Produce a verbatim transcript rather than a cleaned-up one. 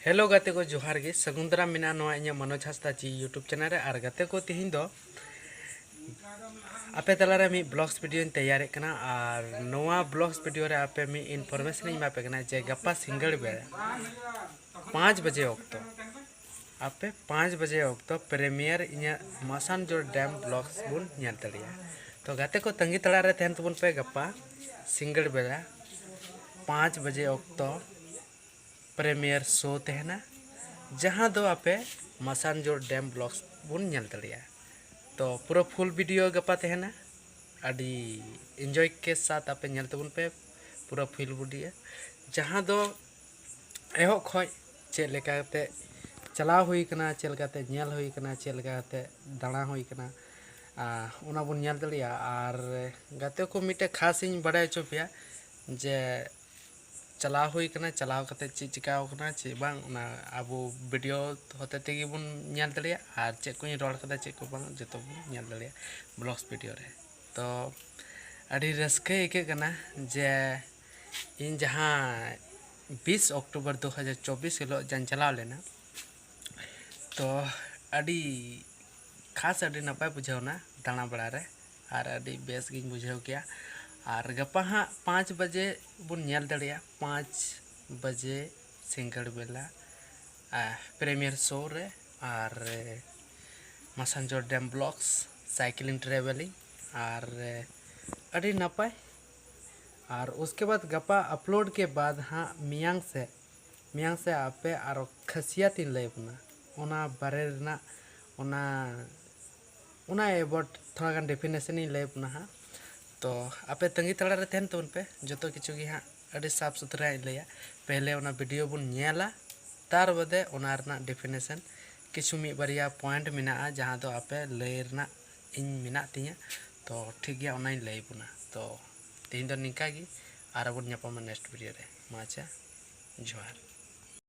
Hello ᱜᱟᱛᱮ ᱠᱚ, ᱡᱚᱦᱟᱨ ᱜᱮ᱾ ᱥᱟᱹᱜᱩᱱ ᱫᱟᱨᱟᱢ ᱢᱮᱱᱟᱜᱼᱟ ᱱᱚᱣᱟ ᱤᱧᱟᱹᱜ ᱢᱚᱱᱳᱡᱽ ᱦᱟᱸᱥᱫᱟ ᱪᱤ YouTube ᱪᱮᱱᱮᱞ ᱨᱮ᱾ ᱟᱨ ᱜᱟᱛᱮ ᱠᱚ, ᱛᱮᱦᱮᱧ ᱫᱚ ᱟᱯᱮ ᱛᱟᱞᱟᱨᱮ ᱢᱤᱫ ᱵᱞᱚᱜᱥ ᱵᱷᱤᱰᱤᱭᱳᱧ ᱛᱮᱭᱟᱨᱮᱫ ᱠᱟᱱᱟ᱾ ᱟᱨ ᱱᱚᱣᱟ ᱵᱞᱚᱜᱥ ᱵᱷᱤᱰᱤᱭᱳ ᱨᱮ ᱟᱯᱮ ᱢᱤᱫ ᱤᱱᱯᱷᱚᱨᱢᱮᱥᱚᱱ ᱤᱧ ᱮᱢᱟ ᱯᱮ ᱠᱟᱱᱟ ᱡᱮ ᱜᱟᱯᱟ ᱥᱤᱸᱜᱟᱹᱲ ᱵᱮᱲᱟ ᱯᱟᱸᱪ ᱵᱟᱡᱮ ᱚᱠᱛᱚ, ᱟᱯᱮ ᱯᱟᱸᱪ ᱵᱟᱡᱮ ᱚᱠᱛᱚ ᱯᱨᱤᱢᱤᱭᱟᱨ ᱤᱧᱟᱹᱜ ᱢᱟᱥᱟᱱᱡᱳᱲ ᱰᱮᱢ ᱵᱞᱚᱜᱥ ᱵᱚᱱ ᱧᱮᱞ ᱫᱟᱲᱮᱭᱟᱜᱼᱟ᱾ ᱛᱚ ᱜᱟᱛᱮ ᱠᱚ, ᱛᱟᱺᱜᱤ ᱛᱟᱲᱟᱜ ᱨᱮ ᱛᱟᱦᱮᱱ ᱛᱟᱵᱚᱱ ᱯᱮ᱾ ᱜᱟᱯᱟ ᱥᱤᱸᱜᱟᱹᱲ ᱵᱮᱲᱟ ᱯᱟᱸᱪ ᱵᱟᱡᱮ ᱚᱠᱛᱚ ᱯᱨᱤᱢᱤᱭᱟᱨ ᱥᱳ ᱛᱟᱦᱮᱱᱟ, ᱡᱟᱦᱟᱸ ᱫᱚ ᱟᱯᱮ ᱢᱟᱥᱟᱱᱡᱳᱲ ᱰᱮᱢ ᱵᱞᱚᱜᱥ ᱵᱚᱱ ᱧᱮᱞ ᱫᱟᱲᱮᱭᱟᱜᱼᱟ᱾ ᱛᱚ ᱯᱩᱨᱟᱹ ᱯᱷᱩᱞ ᱵᱷᱤᱰᱤᱭᱳ ᱜᱟᱯᱟ ᱛᱟᱦᱮᱱᱟ, ᱟᱹᱰᱤ ᱮᱱᱡᱚᱭ ᱠᱮ ᱥᱟᱛ ᱟᱯᱮ ᱧᱮᱞ ᱛᱟᱵᱚᱱ ᱯᱮ ᱯᱩᱨᱟᱹ ᱯᱷᱩᱞ ᱵᱷᱤᱰᱤᱭᱳ, ᱡᱟᱦᱟᱸ ᱫᱚ ᱮᱦᱚᱵ ᱠᱷᱚᱱ ᱪᱮᱫ ᱞᱮᱠᱟ ᱠᱟᱛᱮ ᱪᱟᱞᱟᱣ ᱦᱩᱭ ᱠᱟᱱᱟ, ᱪᱮᱫ ᱞᱮᱠᱟ ᱠᱟᱛᱮ ᱧᱮᱞ ᱦᱩᱭ ᱠᱟᱱᱟ, ᱪᱮᱫ ᱞᱮᱠᱟ ᱠᱟᱛᱮ ᱫᱟᱬᱟ ᱦᱩᱭ ᱠᱟᱱᱟ, ᱟᱨ ᱚᱱᱟ ᱵᱚᱱ ᱧᱮᱞ ᱫᱟᱲᱮᱭᱟᱜᱼᱟ᱾ ᱟᱨ ᱜᱟᱛᱮ ᱠᱚ, ᱢᱤᱫᱴᱮᱱ ᱠᱷᱟᱥ ᱤᱧ ᱵᱟᱲᱟᱭ ᱦᱚᱪᱚ ᱯᱮᱭᱟ ᱡᱮ ᱪᱟᱞᱟᱣ ᱦᱩᱭ ᱠᱟᱱᱟ, ᱪᱟᱞᱟᱣ ᱠᱟᱛᱮ ᱪᱮᱫ ᱪᱤᱠᱟᱣ ᱠᱟᱱᱟ, ᱪᱮᱫ ᱵᱟᱝ, ᱚᱱᱟ ᱟᱵᱚ ᱵᱷᱤᱰᱤᱭᱳ ᱦᱚᱛᱮ ᱛᱮᱜᱮ ᱵᱚᱱ ᱧᱮᱞ ᱫᱟᱲᱮᱭᱟᱜᱼᱟ᱾ ᱟᱨ ᱪᱮᱫ ᱠᱚᱧ ᱨᱚᱲ ᱠᱟᱫᱟ, ᱪᱮᱫ ᱠᱚ ᱵᱟᱝ, ᱡᱚᱛᱚ ᱵᱚᱱ ᱧᱮᱞ ᱫᱟᱲᱮᱭᱟᱜᱼᱟ ᱵᱞᱚᱜᱥ ᱵᱷᱤᱰᱤᱭᱳ ᱨᱮ᱾ ᱛᱚ ᱟᱹᱰᱤ ᱨᱟᱹᱥᱠᱟᱹ ᱟᱹᱭᱠᱟᱹᱜ ᱠᱟᱱᱟ ᱡᱮ ᱤᱧ ᱡᱟᱦᱟᱸ ᱵᱤᱥ ᱚᱠᱴᱳᱵᱚᱨ ᱫᱩ ᱦᱟᱡᱟᱨ ᱪᱚᱵᱵᱤᱥ ᱦᱤᱞᱳᱜ ᱡᱟᱧ ᱪᱟᱞᱟᱣ ᱞᱮᱱᱟ, ᱛᱚ ᱟᱹᱰᱤ ᱠᱷᱟᱥ, ᱟᱹᱰᱤ ᱱᱟᱯᱟᱭ ᱵᱩᱡᱷᱟᱹᱣᱱᱟ ᱫᱟᱬᱟ ᱵᱟᱲᱟ ᱨᱮ, ᱟᱨ ᱟᱹᱰᱤ ᱵᱮᱥ ᱜᱤᱧ ᱵᱩᱡᱷᱟᱹᱣ ᱠᱮᱜᱼᱟ᱾ ᱟᱨ ᱜᱟᱯᱟ ᱦᱟᱸᱜ ᱯᱟᱸᱪ ᱵᱟᱡᱮ ᱵᱚᱱ ᱧᱮᱞ ᱫᱟᱲᱮᱭᱟᱜᱼᱟ, ᱯᱟᱸᱪ ᱵᱟᱡᱮ ᱥᱤᱸᱜᱟᱹᱲ ᱵᱮᱞᱟ ᱯᱨᱤᱢᱤᱭᱟᱨ ᱥᱳ ᱨᱮ᱾ ᱟᱨ ᱢᱟᱥᱟᱱᱡᱳᱲ ᱰᱮᱢ ᱵᱞᱚᱜᱥ, ᱥᱟᱭᱠᱞᱤᱝ ᱴᱨᱟᱵᱷᱮᱞᱤᱝ, ᱟᱨ ᱟᱹᱰᱤ ᱱᱟᱯᱟᱭ᱾ ᱟᱨ ᱩᱥᱠᱮ ᱵᱟᱫ ᱜᱟᱯᱟ ᱟᱯᱞᱳᱰ ᱠᱮ ᱵᱟᱫ ᱦᱟᱸᱜ ᱢᱮᱭᱟᱝ ᱥᱮᱫ, ᱢᱮᱭᱟᱝ ᱥᱮᱫ ᱟᱯᱮ ᱟᱨᱚ ᱠᱷᱟᱹᱥᱤᱭᱟᱛ ᱤᱧ ᱞᱟᱹᱭ ᱟᱵᱚᱱᱟ, ᱚᱱᱟ ᱵᱟᱨᱮ ᱨᱮᱱᱟᱜ ᱚᱱᱟ ᱚᱱᱟ ᱮᱵᱟᱣᱩᱴ ᱛᱷᱚᱲᱟ ᱜᱟᱱ ᱰᱮᱯᱷᱤᱱᱮᱥᱚᱱ ᱤᱧ ᱞᱟᱹᱭ ᱟᱵᱚᱱᱟ ᱦᱟᱸᱜ᱾ ᱛᱚ ᱟᱯᱮ ᱛᱟᱺᱜᱤ ᱛᱟᱲᱟ ᱨᱮ ᱛᱟᱦᱮᱱ ᱛᱟᱵᱚᱱ ᱯᱮ, ᱡᱚᱛᱚ ᱠᱤᱪᱷᱩ ᱜᱮ ᱦᱟᱸᱜ ᱟᱹᱰᱤ ᱥᱟᱯᱷ ᱥᱩᱛᱷᱨᱟ ᱤᱧ ᱞᱟᱹᱭᱟ᱾ ᱯᱮᱦᱞᱮ ᱚᱱᱟ ᱵᱷᱤᱰᱤᱭᱳ ᱵᱚᱱ ᱧᱮᱞᱟ, ᱛᱟᱨ ᱵᱟᱫᱮ ᱚᱱᱟ ᱨᱮᱱᱟᱜ ᱰᱮᱯᱷᱤᱱᱮᱥᱚᱱ ᱠᱤᱪᱷᱩ ᱢᱤᱫ ᱵᱟᱨᱭᱟ ᱯᱚᱭᱮᱱᱴ ᱢᱮᱱᱟᱜᱼᱟ ᱡᱟᱦᱟᱸ ᱫᱚ ᱟᱯᱮ ᱞᱟᱹᱭ ᱨᱮᱱᱟᱜ ᱤᱧ ᱢᱮᱱᱟᱜ ᱛᱤᱧᱟᱹ᱾ ᱛᱚ ᱴᱷᱤᱠ ᱜᱮᱭᱟ, ᱚᱱᱟᱧ ᱞᱟᱹᱭ ᱟᱵᱚᱱᱟ᱾ ᱛᱚ ᱛᱮᱦᱮᱧ ᱫᱚ ᱱᱤᱝᱠᱟ ᱜᱮ, ᱟᱨ ᱵᱚᱱ ᱧᱟᱯᱟᱢᱟ ᱱᱮᱠᱥᱴ ᱵᱷᱤᱰᱤᱭᱳ ᱨᱮ᱾ ᱢᱟ ᱟᱪᱪᱷᱟ, ᱡᱚᱦᱟᱨ᱾